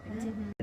эбиппит.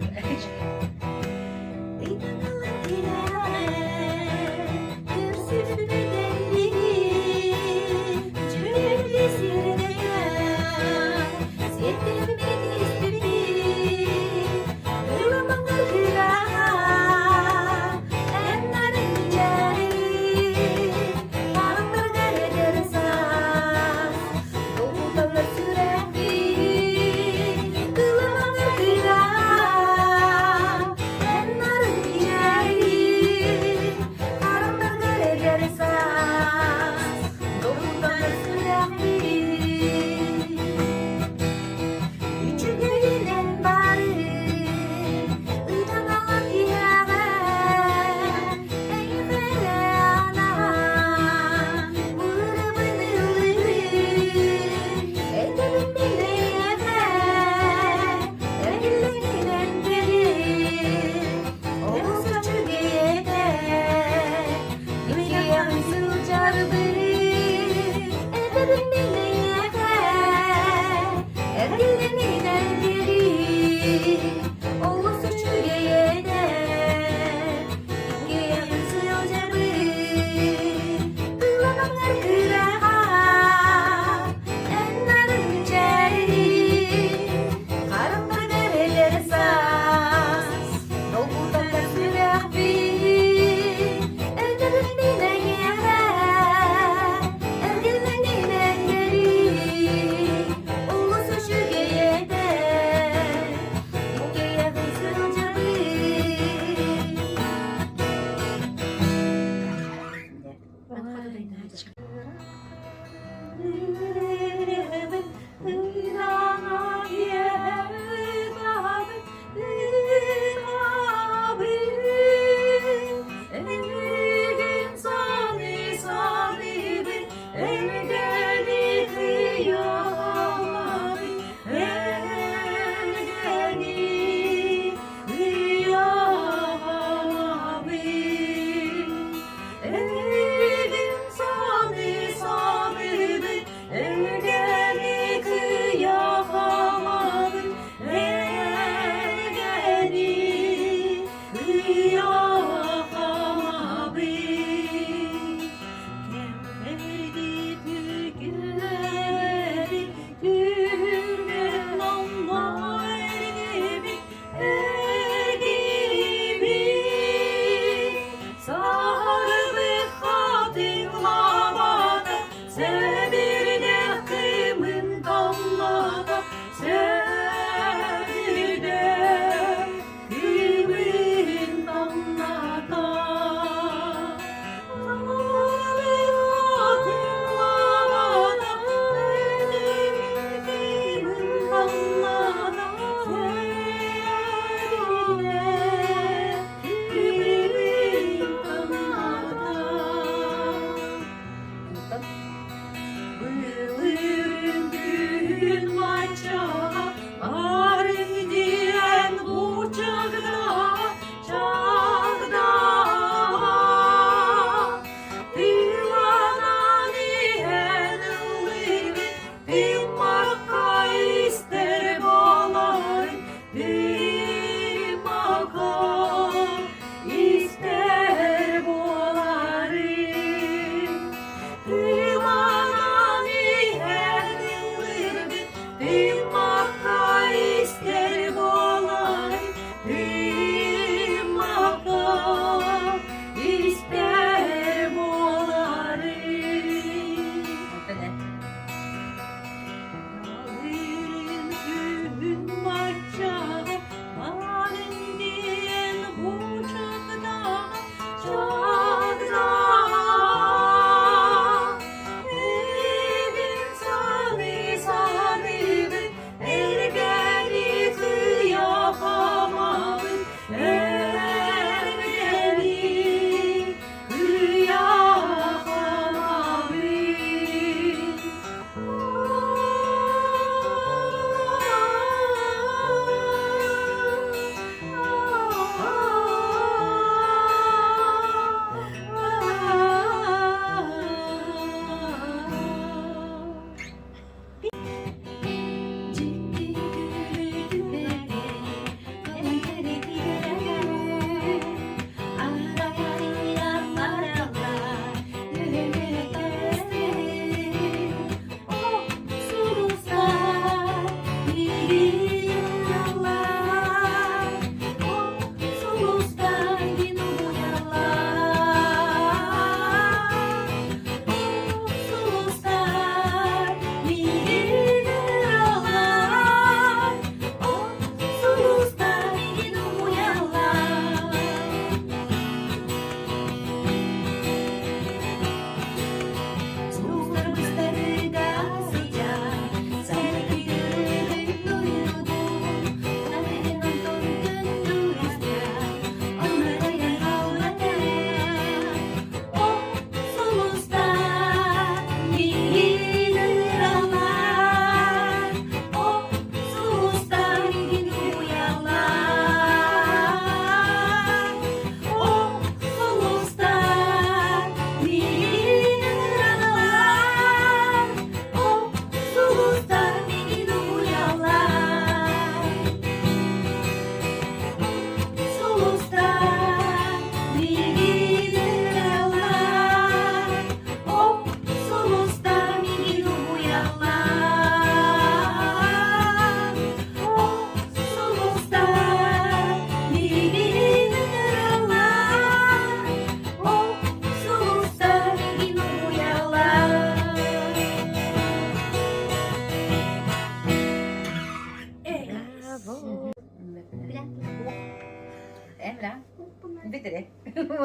эрэ.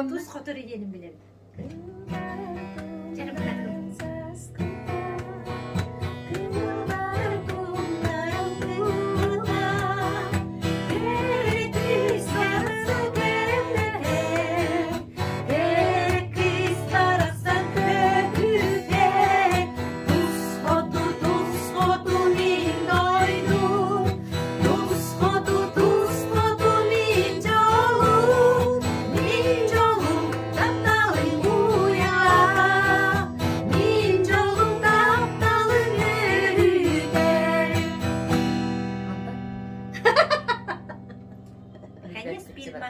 Тус хоту эрэ диэнин билэбин. Конец фильма.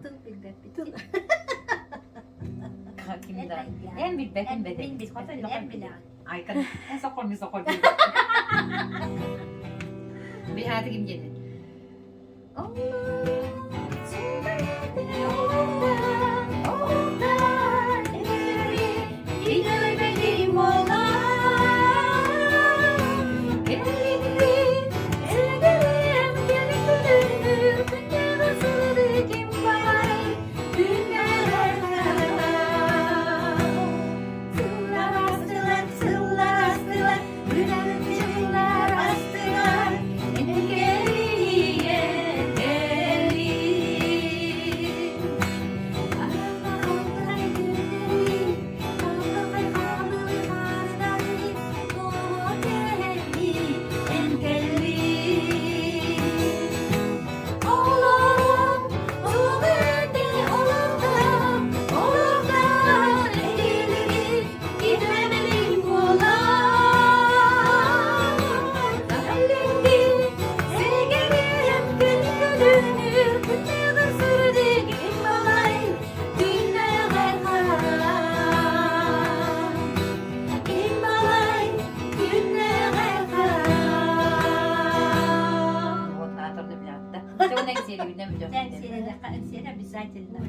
Тыл билбэппит. Ким да. Эн билбэтин бэдэ. Эн билэҕин. Айкан эн сокол ми сокол. Биһааты ким диэтин? Обязательно.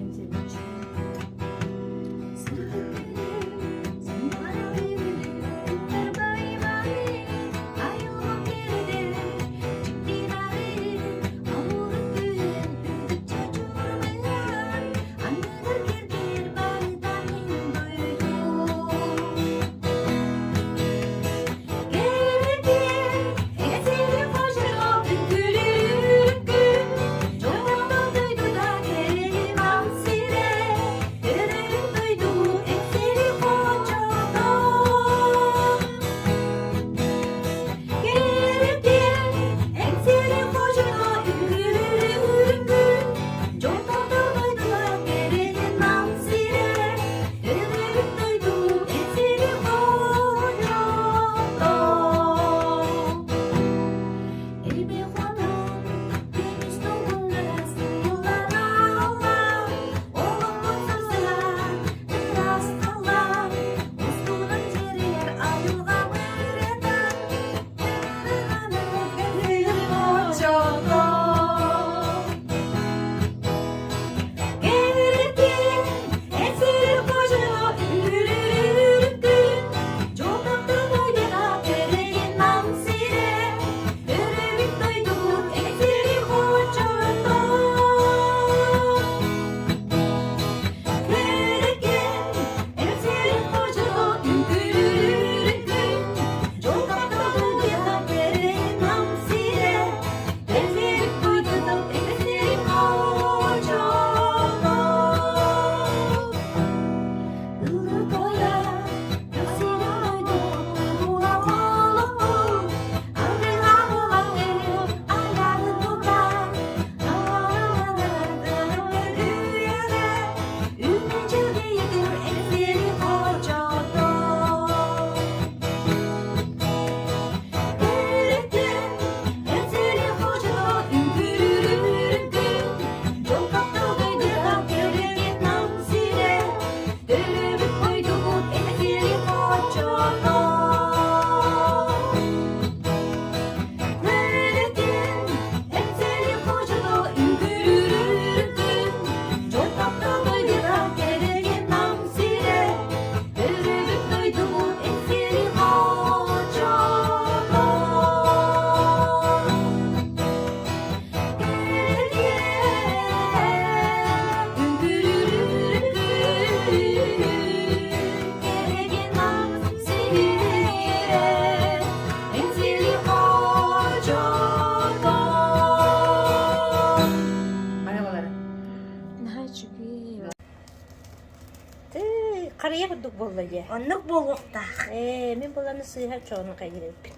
буолла дии. Оннук буолуохтаах. Ээ, мин буланы сыыһа чоҕуну хайыыр эбиппин.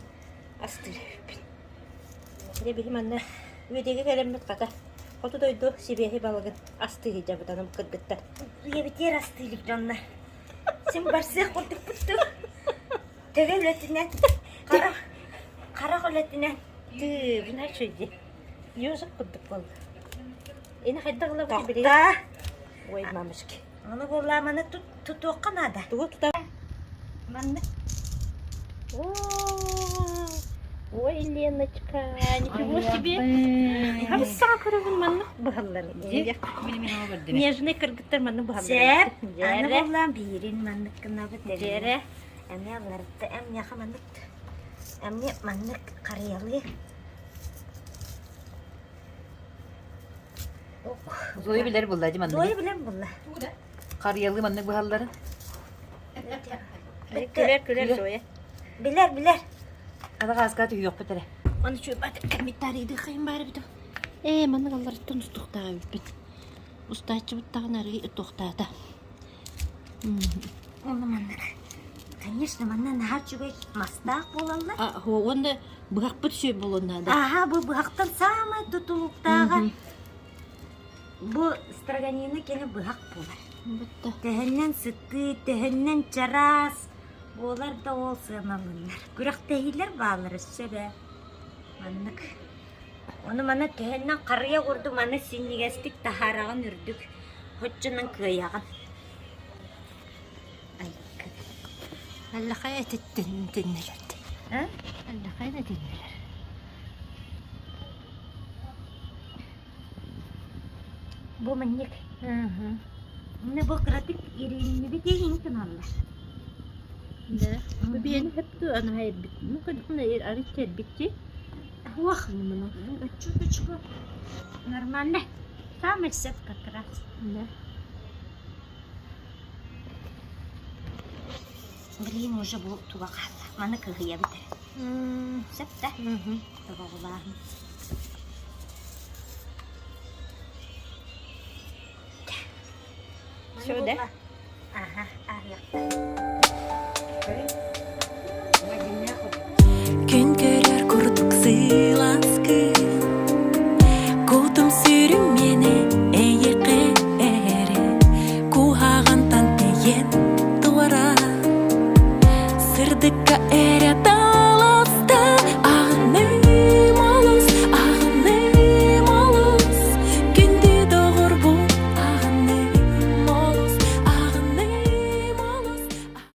Астыыр эбиппин. Дьэ биһи манна үөдэгэ кэлэммит хата хоту дойду сибиэһи балыгын астыы сылдьабыт аны кыргыттар. Үйэбитигэр астыылык дьонно. Син барсыах курдукпут дуу. Төбө үлэтинэн, харах, харах үлэтинэн. Тыы, бу наһаа үчүгэй дии. Ёжик курдук буолла. Ини хайдах ылабыт билигин? Тохтоо. Ой, мамочки. Ону буоллааманы тутуохха наада. Тугу тута? Маннык. Ой, Леночка, ничего себе. Хамсаҕа көрөбүн маннык быһаллар. Нежный кыргыттар маннык быһаллар. Сеп, аны буоллаан биирин маннык гынабыт. Дьэрэ. Эмиэ алларытта, эмиэхэ маннык. Эмиэ маннык харыйалыы. Зоя билэр булла дии маннык. Зоя билэр булла. Харыйалыы маннык быһалларын. Күлэр, күлэр Зоя. Билэр, билэр. Хата хааска түһүөхпүт эрэ. Аны чуйбат комментарийдыхайым баар эбит. Ээ, маннык алларыттан устуохтаах эбиппит. Устааччыбыт даҕаны арыый туохтаата. Оны маннык. Конечно, манна наһаа үчүгэй мастаах буолаллар. А, уонна быһахпыт сүө буолуон наада. Аха, бу быһахтан саамай тутулуктааҕа бу строганина кини быһах буолар. Бутта. Төһөннөн сытыы, төһөннөн чараас буолар да ол сыаналанар. Күрэхтэһиилэр бааллар өссө бээ. Маннык. Ону маны төһөннөн харыйа курдук маны синньигэстик таһаараҕын үрдүк оччонон кыайаҕын. Аллахай этиттин тиннилэр. А? Аллахай этиннилэр. Бу маннык. Мына бу кыратык ириннибит иһин гыналлар. Да. Бу биэни хөптү ана эрбит. Ну кыдыкна эр арыт эрбитти. Ох, чуточку нормально. Самый сет как раз. Да. Блин, уже бу туга хаалла. Маны кыһыйа бүтэр. Сөп да? Тобоҕулааһын. Все, да? Ага, аһыахта. Күн көрөр курдук сыласкы Кутум сүрүм миэнэ эйиэхэ эрэ Куһаҕантан тэйэн туора Сырдыкка эрэ.